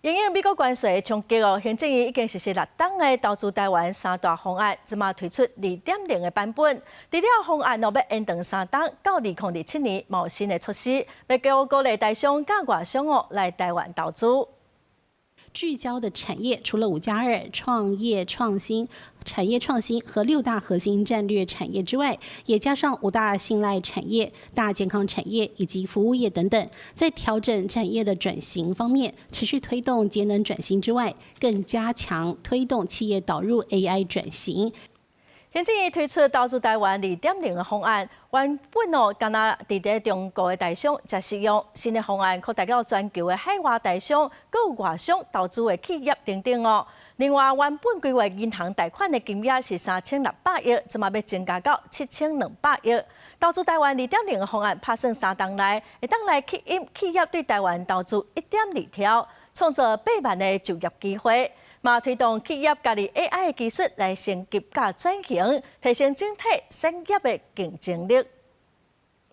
因應美國關稅的衝擊哦，行政院已經實施六冬的投資台灣三大方案，這馬推出2.0的版本。除了方案哦，欲延長3冬到2027年，嘛有新的措施，欲閣鼓勵台商佮外商哦來台灣投資。聚焦的產業，除了5加2創業創新、產業創新和六大核心戰略產業之外，也加上五大信賴產業、大健康產業以及服務業等等。在調整產業的轉型方面，持續推動節能轉型之外，更加強推動企業導入 AI 轉型。行政院推出投資台灣2.0的方案，原本哦，干焦佇咧中國的台商才適用，新的方案擴大到全球的海外台商、閣有外商投資的企業等等哦。另外，原本規劃銀行貸款的金額是3600億，這馬欲增加到7200億。投資台灣二點零的方案拍算3冬內，會當來吸引企業對台灣投資1.2兆，創造8萬个就業機會。嘛推動企業加入 AI 的技術來升級佮轉型，提升整體產業的競爭力。